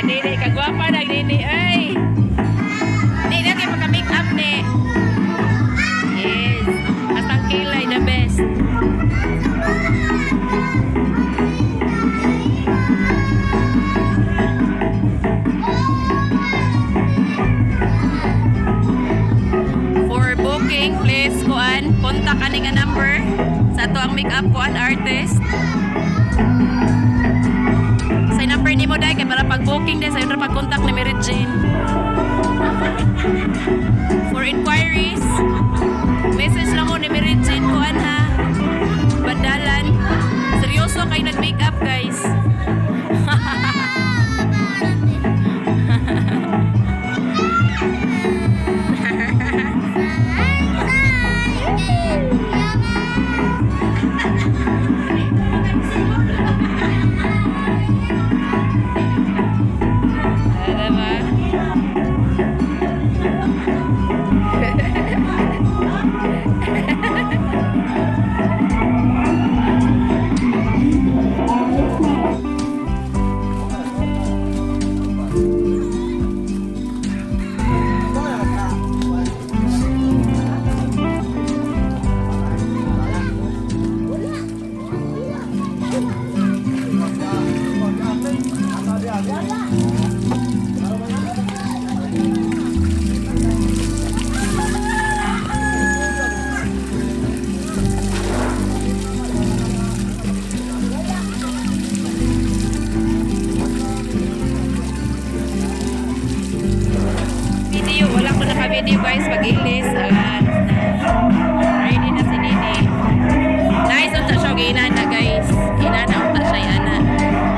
Nini, kagwapa na nini. Ay! Ni na kay pagka make up ni. Yes. At ang kilay, the best. For booking, please kuan, contact ani nga number sa ato ang makeup kuan artist. Sa number nimo dai kay para pag booking dai sa ra pag contact ni Mary Jane. For inquiries, message lang mo ni Mary Jane kuan ha. Bandalan. Seryoso kay nag-makeup, guys. Ah, diba? Video, wala ko naka-video, guys, pag-ilis. Ayan. Ready na si Nini. Nice unta siya og inana, guys. Inana unta siya inana.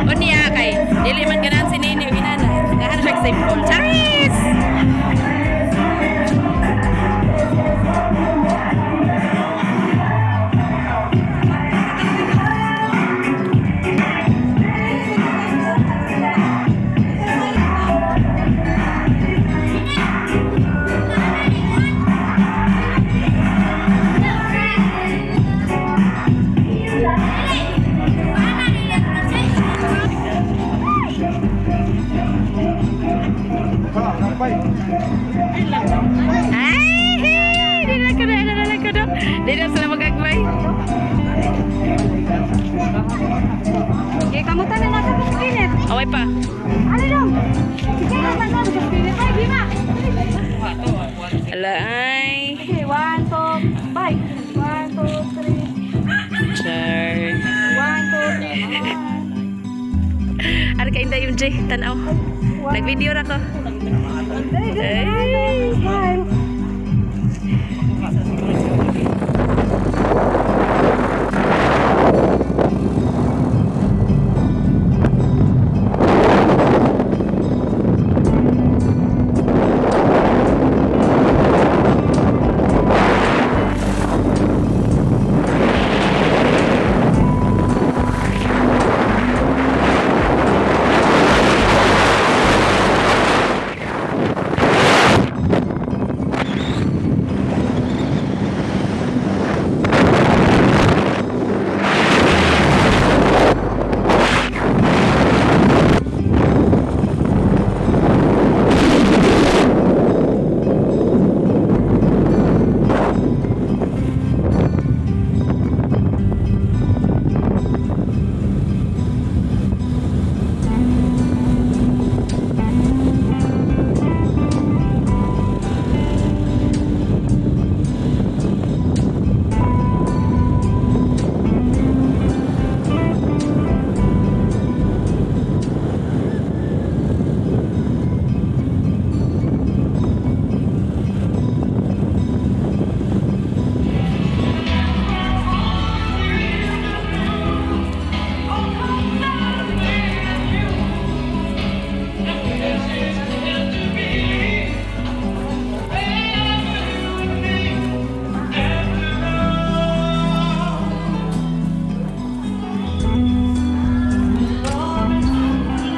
Unya kay dili man ganahan si Nini og inana. Ganahan siya og simple. Charis! Ay! Di na ko na, di na ko na. Di na sila magagmay. Okay, kamutan na nasa kong kinet. Away pa. Ano dong? Sige na nasa kong kinet. Ay, bima. Ala ay. Okay, one, two, five. One, two, three. Char. One, two, three. Ano kay Inday MJ? Tanaw. Nag-video ra ko. Ay. Smile.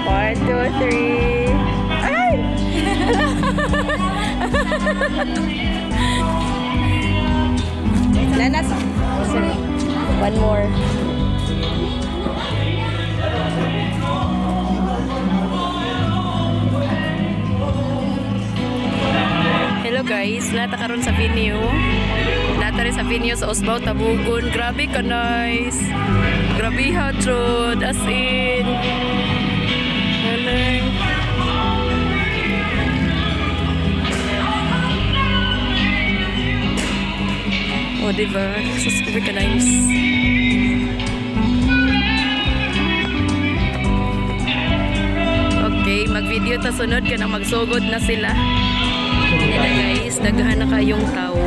One, two, three. Ay! Nanas. One more. Guys. Naa ta karon sa venue. Naa ta rin sa venue sa Osbao Tabugon. Grabe ka nice. Grabe ha, jud. As in. Galing. Oh, diba? So, super ka nice. Okay, mag-video ta sunod ka na magsugod na sila. Yan na guys, daghan na kayong tao.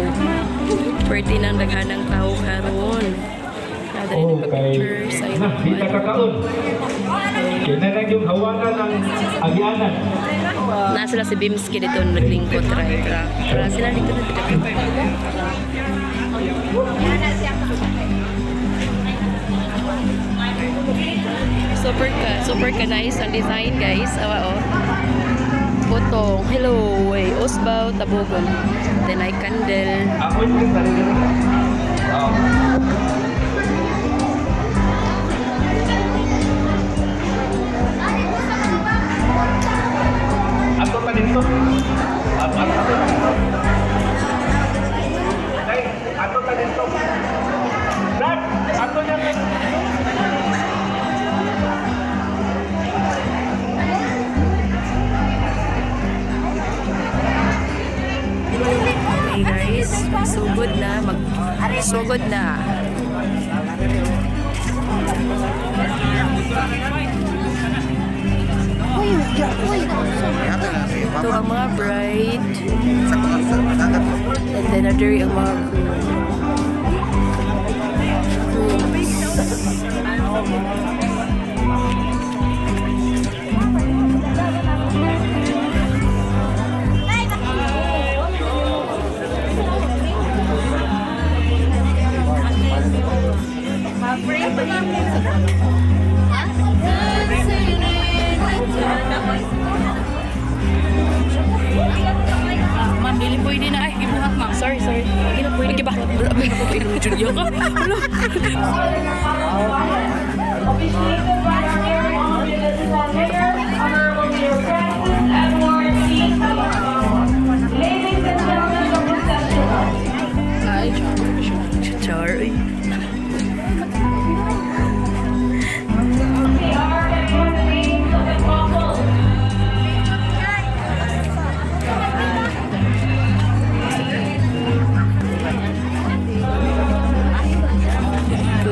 Pwede nang daghan ng tao karon. Nadali Oh, na kay picture sa na, di ta kakaon. Kay na lang yung hawanan ng agianan. Na sila si Bimski dito naglingkod right. Tara sila dito na dito. Super ka nice ang design, guys. Awa oh. Botong. Hello, way Osbao Tabugon. Then I candle. Ako yung sarili. Oh. Ato pa dito. Ato ato ato pa dito. Ay, ato pa dito. Brad, ato niya. Okay guys, sugod na, mag sugod na. Ito ang mga bride. And then other ang mga groom. Grooms. Ma'am, dili pwede na ay gibuhat, ma'am. Sorry, sorry. Dili pwede. Ba? Wala ba ako inom Junior ka? Wala. Officiated by our very own Municipal Mayor, Honorable Mayor Francis Edward C. Salazar. Ladies and gentlemen, the processional. Char. Uy. They are everyone the names of the couple.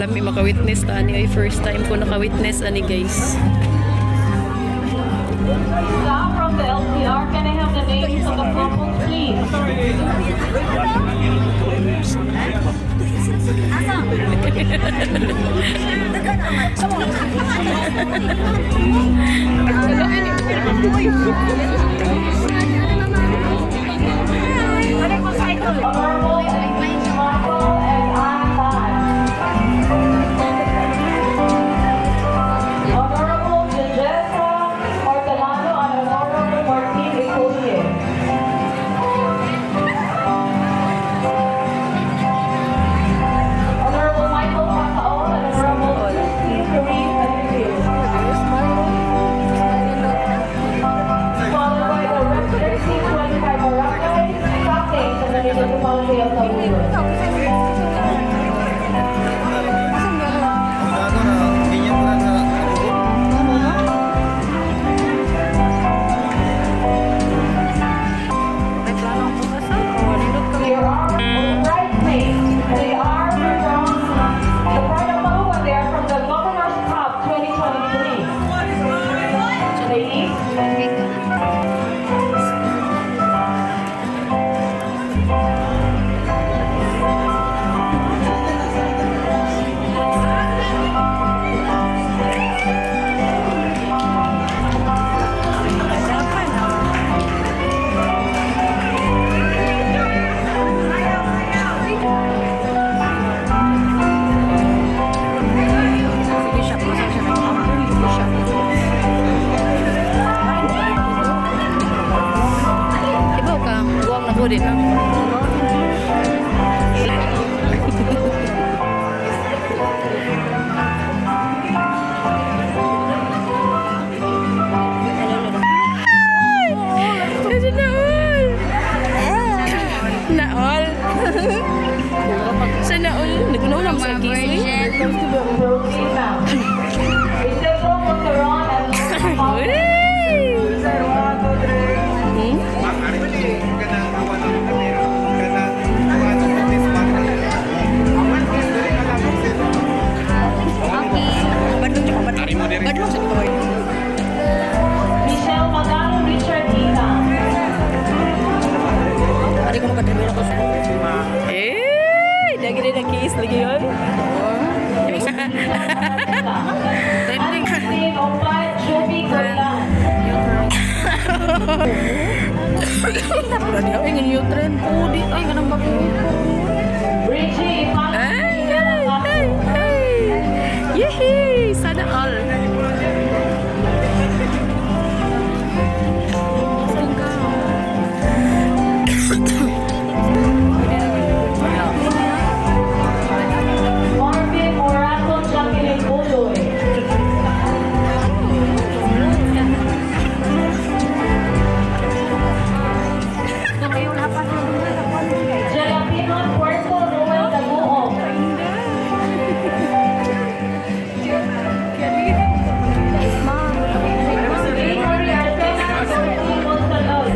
Lami maka-witness ta ani ay first time ko naka-witness ani, guys. Staff from the LCR, can I have the names of the couple, please? Honorable Michael and Ann. Honorable Jejessa Hortelano and Honorable Martin Ecolier. Honorable Michael Pacaon and Honorable Christine Therese Enriquez. Followed by the Residency 25 Barangay Captains of the Municipality of Tabugon. They are bridesmaids. They are from the Pride of Maluwa. They are from the Governor's Cup 2023. Ladies. Sige siya, kusa siya. Siya. Ibaw ka, guwang na ko din. Medyo na all. Ay, new trend po. Di, ay, ganang bago. Richie Ipano. Ay, ay, ay, ay. Yehey! Sana all. Marvin Morato Jacqueline Buloy. Gelatino Puerto Ruel Daguong. Gregory Artena Dorothy Monsalud.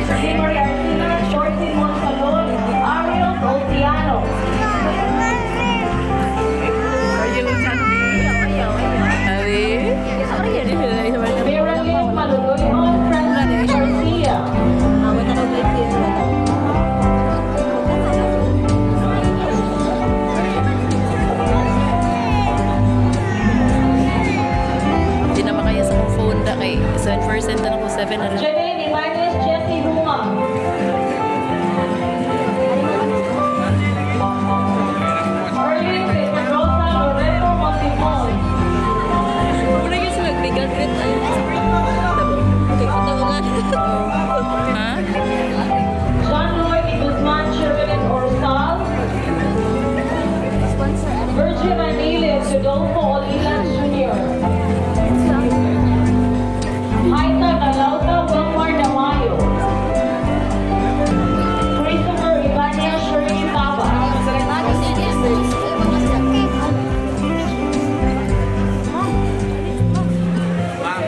Gregory Artena Dorothy Monsalud. Ariel Oltiano. Abi? Marilyn Maluluyon Francis Garcia. Di na makaya sa akong phone da kay 7% na ako, 7 na lang. Janine Ibanez Jesse Luma. Arlene Pedrosa Loreto Montimon. Muna yung sila, nag-regret tayo. Ha? John Lloyd Guzman Chirvin Orsal. Virgin Maniles Rodolfo Olilan Jr. Haita Galauta Wilmar Damayo. Christopher Ibanez Shirley Taba.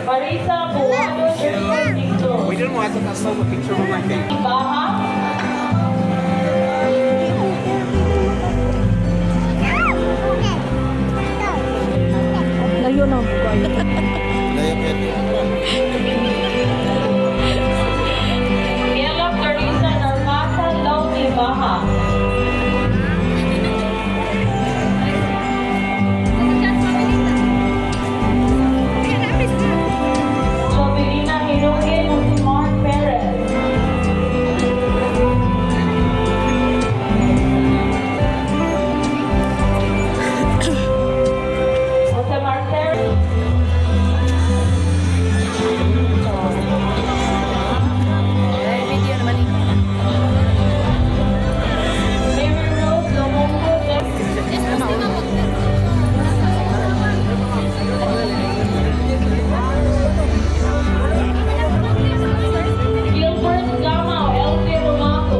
Marisa Buwano Shirley Dicto. We didn't want to sa picture mo man kay. Baha. Layo na Layo kay. Miela Clarissa Narmasa Lauti Baha. Jovelina Hiroge Montemar Perez. Jose Marcel. Ay, video naman eh. Mary Rose Lomongo Jeff. Gilbert Gamao, LC Romaco.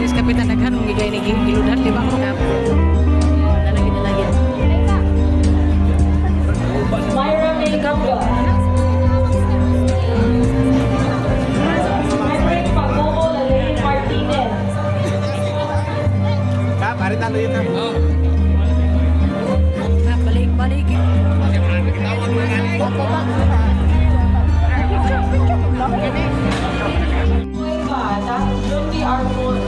Yes, kapitan daghan mong gigay ni giludan di ba? Dalagin, dalagin. Myra Mayuga. Henrik Pagoo Lalaine Martinez. Ka, pare talo yun ha. Ah, balik, balik. Nueva, that's Jundy Armon.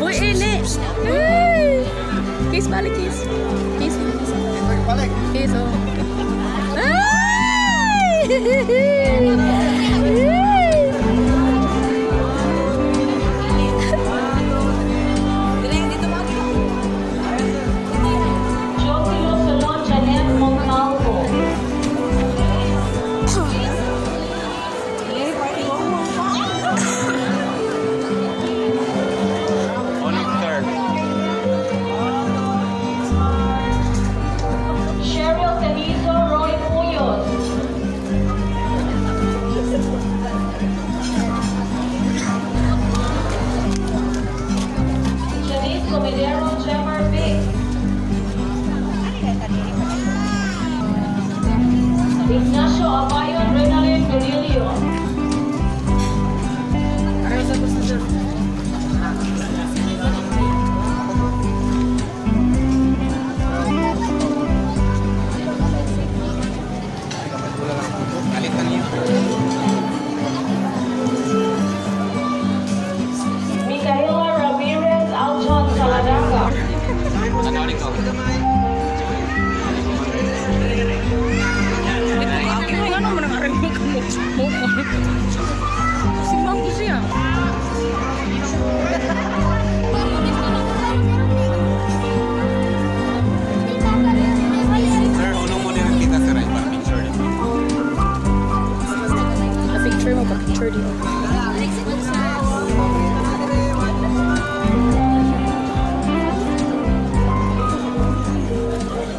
Uy, Eli! Ay! Kiss, balik, kiss. Kiss, kiss. Balik. Kiss, oh. Ay! Ay! Josilo Salon Janet Montalvo. Monitor. Cheryl Cenizo Roy Puyos.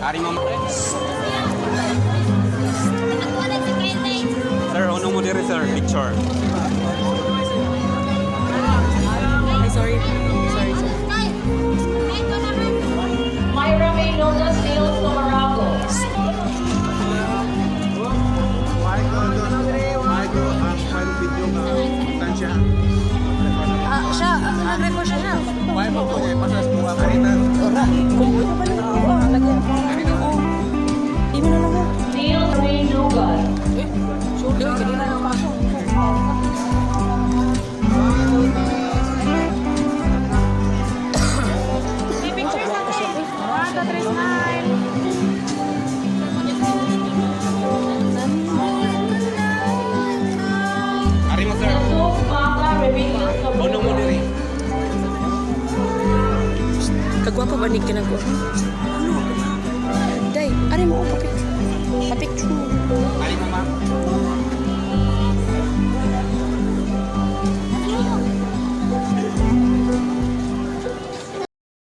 Ari mo. Sir, ano mo diri, sir? Picture. Ay, sorry. Sorry, sorry. Myra May Nolas Sales Tomarago. Ah, siya. Nag-record siya siya. Imo na lang ha. Neil Ray Nugal. Picture sa akin. 1, 2, 3, smile. Ari mo, sir. Jesus Maca Remedios Ano mo Cabrera. diri? Kagwapo ba ni kinag ko? Ano? Day, ari mo pa picture. Pa picture. Ari mo, ma'am.